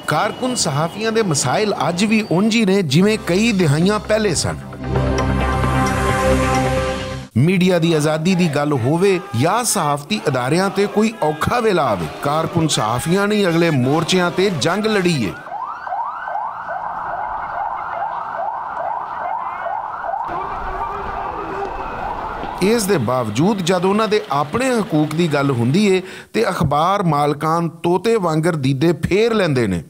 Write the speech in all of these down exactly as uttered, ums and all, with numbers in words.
کارکن صحافیاں دے مسائل اج وی اونجی نے جویں کئی دہائیاں پہلے سن۔ میڈیا دی آزادی دی گل ہووے یا صحافتی اداریاں تے کوئی اوکھا ویلا آوے، کارکن صحافیاں نے اگلے مورچیاں تے جنگ لڑی ہے۔ اس دے باوجود جد انہاں دے اپنے حقوق دی گل ہوندی ہے تے اخبار مالکان طوطے وانگر دیدے پھیر لیندے نے۔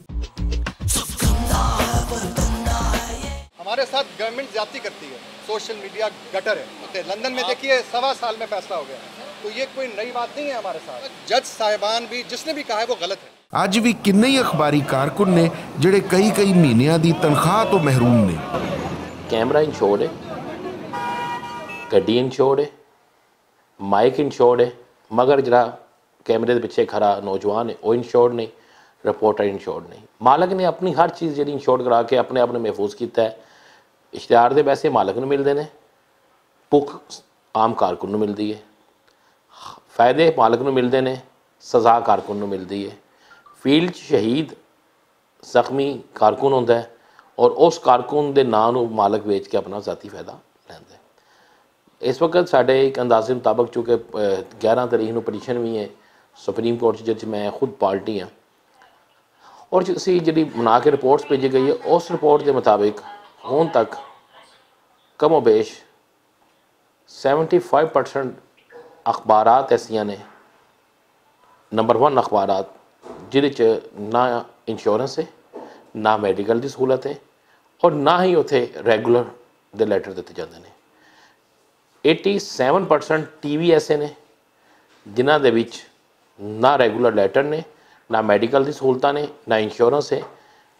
ہمارے ساتھ گورنمنٹ زیادتی کرتی ہے، سوشل میڈیا گٹر ہے۔ لندن میں دیکھیے، سوا سال میں فیصلہ ہو گیا۔ تو یہ کوئی نئی بات نہیں ہے ہمارے ساتھ۔ جج صاحبان بھی، جس نے بھی کہا ہے، وہ غلط ہے۔ اج وی کنے ہی اخباری کارکن نے جڑے کئی کئی مہینیاں دی تنخواہ توں محروم نے۔ کیمرہ انشورڈ ہے، گڈی انشورڈ ہے، مائک انشورڈ ہے، مگر جڑا کیمرے دے پچھے کھڑا نوجوان ہے، وہ انشورڈ نہیں، رپورٹر انشورڈ نہیں۔ مالک نے اپنی ہر چیز جڑی انشورڈ کرا کے اپنے آپ نے محفوظ کیتا ہے۔ اشتہار دے پیسے مالک نوں ملدے نے، بک عام کارکن نوں ملدی ہے، فائدے مالک نوں ملدے نے، سزا کارکن نوں ملدی ہے۔ فیلڈ 'چ شہید زخمی کارکن ہوندا ہے اور اس کارکن دے ناں نوں مالک ویچ کے اپنا ذاتی فائدہ لیندا ہے۔ اس وقت ساڈے ایک اندازے مطابق چونکہ گیارہ تاریخ نوں پٹیشن وی ہے سپریم کورٹ 'چ، جس 'چ میں خود پارٹی ہاں، اور اسی جڑی بنا کے رپورٹس بھیجی گئی ہے، اس رپورٹ دے مطابق ہن تک کم و بیش سیونٹی فائیو پرسنٹ اخبارات ایسیاں نے، نمبر ون اخبارات، جہدے چ نہ انشورنس ہے، نہ میڈیکل دی سہولت ہے، اور نہ ہی اتھے ریگولر دے لیٹر دتے جاندے نے۔ ایٹی سیون پرسنٹ ٹی وی ایسے نے جنہاں دے وچ نہ ریگولر لیٹر نے، نہ میڈیکل دی سہولتاں نے، نہ انشورنس ہے،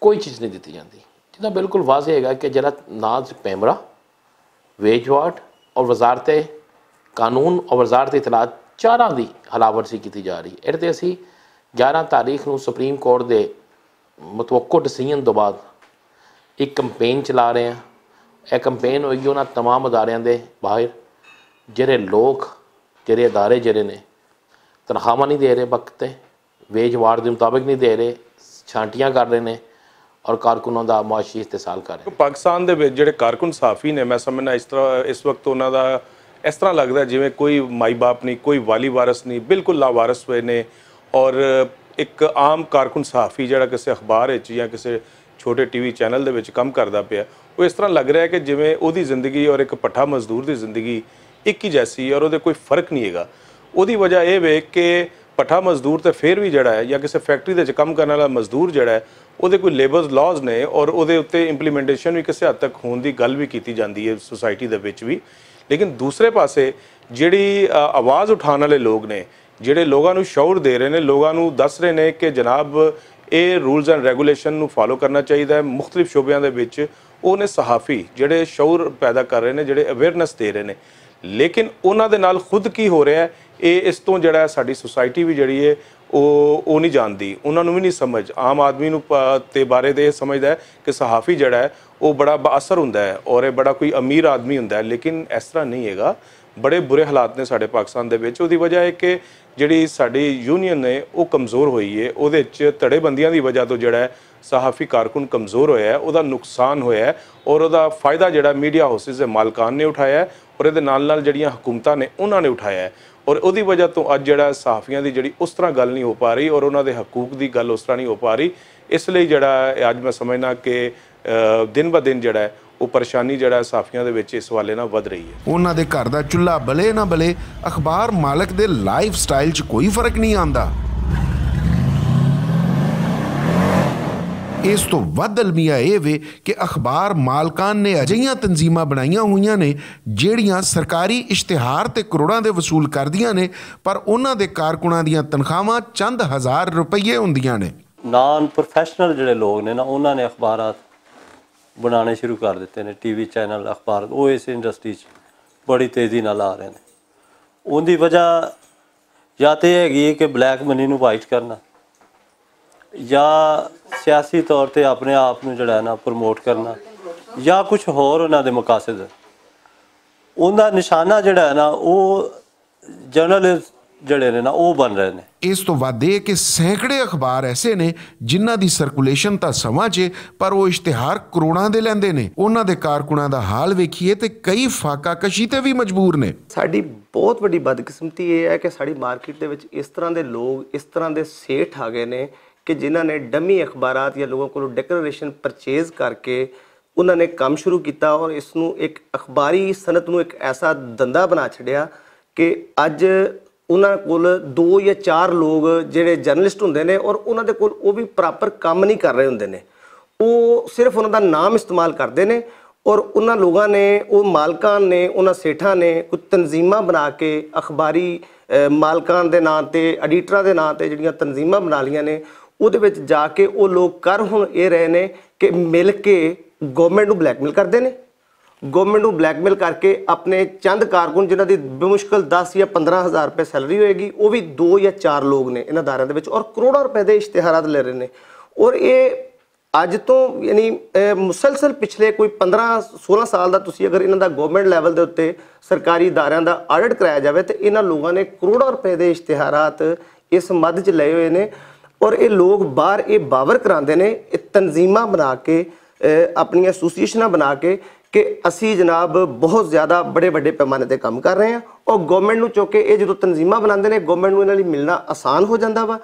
کوئی چیز نہیں دتی جاندی۔ جدا بالکل واضح ہے کہ جڑا ناز پیمرا، ویج وارڈ اور وزارت قانون اور وزارت اطلاعات چاراں دی ہلاورسی کیتی جا رہی ہے۔ ایڈ تے اسی گیارہ تاریخ نوں سپریم کورٹ دے متوقع ڈسیژن دو بعد ایک کمپین چلا رہے ہیں۔ ایک کمپین ہوئی انہاں تمام اداریاں دے باہر، جڑے لوگ، جڑے ادارے جڑے نے تنخواہاں نہیں دے رہے وقت تے، ویج وارڈ دے مطابق نہیں دے رہے، چھانٹیاں کر رہے نے اور کارکنوں دا معاشی استحصال کر رہے نے۔ پاکستان دے وچ جڑے کارکن صحافی نے، میں سمجھنا اس طرح، اس وقت انہاں دا اس طرح لگدا ہے جویں کوئی مائی باپ نہیں، کوئی والی وارث نہیں، بالکل لاوارث ہوئے نے۔ اور ایک عام کارکن صحافی جڑا کسے اخبار وچ یا کسے چھوٹے ٹی وی چینل دے وچ کم کردا پیا، وہ اس طرح لگ رہا ہے کہ جویں اودی زندگی اور ایک پٹھا مزدور دی زندگی ایک ہی جیسی ہے اور اودے کوئی فرق نہیں ہے گا۔ اودی وجہ اے وے کہ پٹھا مزدور تے فیر وی جڑا ہے یا کسے فیکٹری دے وچ کم کرنے والا مزدور جڑا ہے، اودے کوئی لیبرز لاز نے اور اودے اتے امپلیمنٹیشن وی کسے حد تک ہون دی گل وی کیتی جاندی ہے سوسائٹی دے وچ وی۔ لیکن دوسرے پاسے جڑی آواز اٹھان والے لوگ نے، جڑے لوگاں نوں شعور دے رہے نے، لوگاں نوں دس رہے نے کہ جناب، اے رولز اینڈ ریگولیشن نوں فالو کرنا چاہیدا ہے۔ مختلف شعبیاں دے وچ او نے صحافی جڑے شعور پیدا کر رہے نے، جڑے اویئرنس دے رہے نے، لیکن انہاں دے نال خود کی ہو رہا ہے، اے اس توں جڑا ہے ساڈی سوسائٹی وی جڑی ہے او او نہیں جاندی، انہاں نوں وی نہیں سمجھ۔ عام آدمی نوں تے بارے تے اے سمجھدا ہے کہ صحافی جڑا ہے او بڑا بااثر ہوندا ہے اور اے بڑا کوئی امیر آدمی ہوندا ہے، لیکن اس طرح نہیں ہے گا۔ بڑے برے حالات نے ساڈے پاکستان دے وچ۔ اودی وجہ ہے کہ جڑی ساڈی یونین نے او کمزور ہوئی ہے، اودے وچ تڑے بندیاں دی وجہ توں جڑا ہے صحافی کارکن کمزور ہویا ہے، اوہدا نقصان ہویا ہے، اور اوہدا فائدہ جڑا میڈیا ہاؤسز دے مالکان نے اٹھایا ہے، اور ایہدے نال نال جڑیاں حکومتاں نے انہاں نے اٹھایا ہے۔ اور اوہدی وجہ توں اج جڑا صحافیاں دی جڑی اس طرح گل نہیں ہو پا رہی اور انہاں دے حقوق دی گل اس طرح نہیں ہو پا رہی۔ اس لئی جڑا اج میں سمجھنا کہ دن با دن جڑا ہے او پریشانی جڑا ہے صحافیاں دے وچ اس حوالے نال ودھ رہی ہے۔ انہاں دے گھر دا چولہا بلے نہ بلے، اخبار مالک دے لائف سٹائل چ کوئی فرق نہیں آندا۔ اس توں ودھ المیہ اے وے کہ اخبار مالکان نے اجہیاں تنظیماں بنائیاں ہوئیاں نے جیہڑیاں سرکاری اشتہار تے کروڑاں دے وصول کردیاں نے، پر انہاں دے کارکناں دیاں تنخواہاں چند ہزار روپیے ہوندیاں نے۔ نان پروفیشنل جڑے لوگ نے نا، انہاں نے اخبارات بنانے شروع کر دیتے نے، ٹی وی چینل، اخبار، وہ اس انڈسٹری چ بڑی تیزی نال آ رہے نے۔ ان دی وجہ یا تے یہ ہے کہ بلیک منی نو وائٹ کرنا، یا سیاسی طور تے اپنے آپ نو جڑا ہے نا پروموٹ کرنا، یا کچھ ہور انہاں دے مقاصد ہے۔ ان دا نشانہ جڑا ہے نا، وہ جرنلسٹ جڑے نے نا، او بن رہے نے۔ اس توں ودھ اے کہ سینکڑے اخبار ایسے نے جنہاں دی سرکولیشن تاں سواں چ اے، پر او اشتہار کروڑاں دے لیندے نے۔ انہاں دے کارکناں دا حال ویکھیے تے کئی فاقہ کشی تے وی مجبور نے۔ ساڈی بہت وڈی بدقسمتی اے ہے کہ ساڈی مارکیٹ دے وچ اس طرح دے لوگ، اس طرح دے سیٹھ آ گئے نے کہ جنہاں نے ڈمی اخبارات یا لوگوں کولوں ڈیکلریشن پرچیز کر کے انہاں نے کم شروع کیتا اور اس نوں ایک اخباری صنعت نوں ایک ایسا دندا بنا چھڈیا کہ اج انہاں کول دو یا چار لوگ جڑے جرنلسٹ ہوندے نے اور انہاں دے کول او وی پراپر کم نہیں کر رہے ہوندے نے۔ او صرف انہاں دا نام استعمال کردے نے اور انہاں لوگاں نے، او مالکان نے، انہاں سیٹھاں نے کچھ تنظیماں بنا کے اخباری مالکان دے ناں تے، ایڈیٹراں دے ناں تے جڑیاں تنظیماں بنا لیاں نے، اوہدے وچ جا کے او لوگ کر ہن ایہہ رہے نے کہ مل کے گورنمنٹ نوں بلیک میل کردے نے۔ گورنمنٹ نوں بلیک میل کر کے اپنے چند کارکن جنہاں دی بمشکل دس یا پندرہ ہزار روپے سیلری ہوئے گی، او وی دو یا چار لوگ نے انہاں داراں دے وچ اور کروڑاں روپے دے اشتہارات لے رہے نے۔ اور ایہہ اج توں یعنی مسلسل پچھلے کوئی پندرہ سولہ سال دا تسی اگر انہاں دا گورنمنٹ لیول دے اتے سرکاری اداریاں دا آڈٹ کرایا جاوے تے انہاں لوگاں نے کروڑاں روپے دے اشتہارات اس مد چ لئے ہوئے نے۔ اور ایہہ لوگ باہر ایہہ باور کراندے نے، ایہہ تنظیماں بنا کے، اپنیاں ایسوسی ایشناں بنا کے کہ اسی جناب بہت زیادہ بڑے وڈے پیمانے تے کم کر رہے ہیں۔ اور گورنمنٹ نوں چونکہ ایہہ جدوں تنظیماں بناندے نے گورنمنٹ نوں انہاں لئی ملنا آسان ہو جاندا وا۔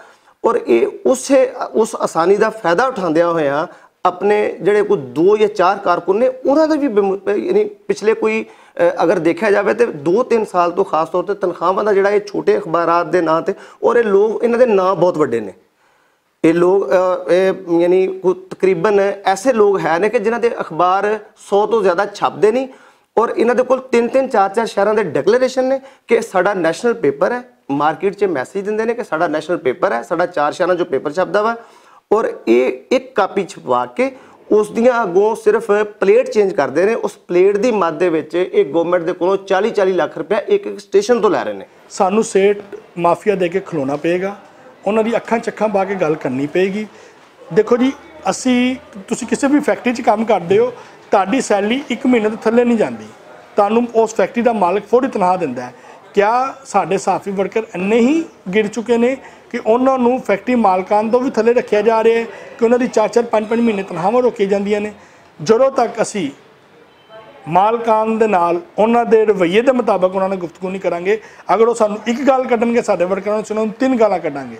اور ایہہ اس آسانی دا فائدہ اٹھاندیاں ہویاں اپنے جیہڑے کوئی دو یا چار کارکن نے انہاں دا وی یعنی پچھلے کوئی اگر دیکھیا جاوے تے دو تن سال توں خاص طور تے تنخواہاں دا جیہڑا ایہہ چھوٹے اخبارات دے ناں تے اور ایہہ لوگ انہاں دے ناں بہت وڈے نے۔ ایہہ لوگ یعنی تقریبا ایسے لوگ ہے نے کہ جنہاں دے اخبار سو توں زیادہ چھپدے نیں اور انہاں دے کول تن تن چار چار شہراں دے ڈکلریشن نے کہ ساڈا نیشنل پیپر ہے، مارکیٹ چ میسج دیندے نے کہ ساڈا نیشنل پیپر ہے، ساڈا چار شہراں چ پیپر چھپدا وا۔ اور ایہہ اک کاپی چھپوا کے اس دیاں اگوں صرف پلیٹ چینج کردے نے، اس پلیٹ دی مد دے وچ ایہہ گورنمنٹ دے کولوں چالی چالی لکھ روپیہ اک اک سٹیشن توں لے رہے نے۔ سانوں سیٹ مافیا دے کے کھلونا پئے گا، انہاں دی اکھاں چکھاں پا کے گل کرنی پئے گی۔ دیکھو جی، اسی، تسی کسے وی فیکٹری چ کم کردے ہو، تہاڈی سیلری اک مہینے توں تھلے نہیں جاندی، تہانوں اس فیکٹری دا مالک فوری تنہا دیندا ہے۔ کیا ساڈے صحافی ورکر اننے ہی گر چکے نے کہ انہاں نوں فیکٹری مالکان توں وی تھلے رکھیا جا رہیا ہے کہ انہاں دی چار چار پنج پنج مہینے تنہاواں روکیاں جاندیاں نے؟ جدوں تک اسی مالکان دے نال انہاں دے رویے دے مطابق انہاں نال گفتگو نہیں کراں گے، اگر او سانوں اک گل کڈن گے ساڈے ورکراں نوں سنوں تن گلاں کڈاں گے۔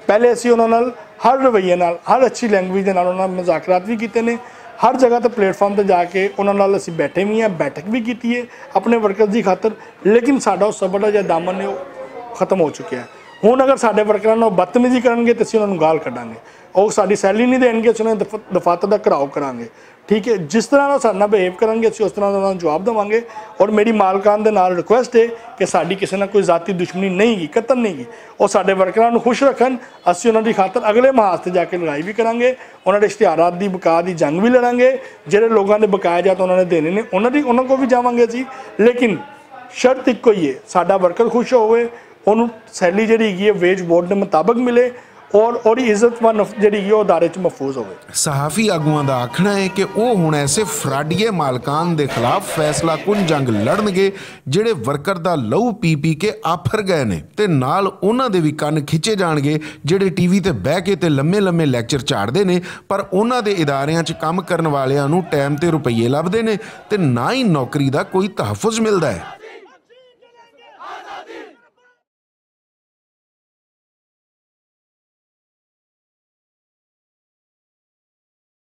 پہلے اسی انہاں نال ہر رویے نال ہر اچھی لینگویج دے نال انہاں نال مذاکرات وی کیتے نے، ہر جگہ تے پلیٹ فارم تے جا کے انہاں نال اسی بیٹھے وی ہیں، بیٹھک وی کیتی ہے اپنے ورکرز دی خاطر۔ لیکن ساڈا او سبر دا جا دامن نے او ختم ہو چکیا ہے۔ ہن اگر ساڈے ورکراں نال بدتمیزی کرن گے تے اسی انہاں نوں گال کڈاں گے، او ساڈی سیلری نہیں دین گے، اسی انہاں دفاتر دا گھراؤ کراں گے۔ ٹھیک ہے، جس طرح نال ساڈے نال بہیو کرن گے اسی اس طرح نال جواب دواں گے۔ اور میری مالکان دے نال ریکویسٹ ہے کہ ساڈی کسے نال کوئی ذاتی دشمنی نہیں گی، قتل نہیں گی، اور ساڈے ورکراں نوں خوش رکھن۔ اسی انہاں دی خاطر اگلے محاذ تے جا کے لڑائی وی کراں گے، انہاں دے اشتہارات دی بقا دی جنگ وی لڑاں گے۔ جیہڑے لوگاں دے بقایا جات انہاں نے دینے نے انہاں دی انہاں کو وی جاواں گے اسی۔ لیکن شرط اکو ہی ہے، ساڈا ورکر خوش ہووے، انہوں سیلری جیہڑی ہیگی ہے ویج بورڈ دے مطابق ملے، اور اوہدی عزت و نفس جیہڑی ہیگی ہے او ادارے چ محفوظ ہووے۔ صحافی آگواں دا آکھنا ہے کہ او ہن ایسے فراڈیے مالکان دے خلاف فیصلہ کن جنگ لڑن گے، جیہڑے ورکر دا لہو پی پی کے آپھر گئے نے، تے نال انہاں دے وی کن کھچے جان گے، جیہڑے ٹی وی تے بہہ کے تے لمے لمے لیکچر چاڑھدے نے، پر انہاں دے اداریاں چ کم کرن والیاں نوں ٹائم تے روپیے لبھدے نے، تے نہ ہی نوکری دا کوئی تحفظ ملدا ہے۔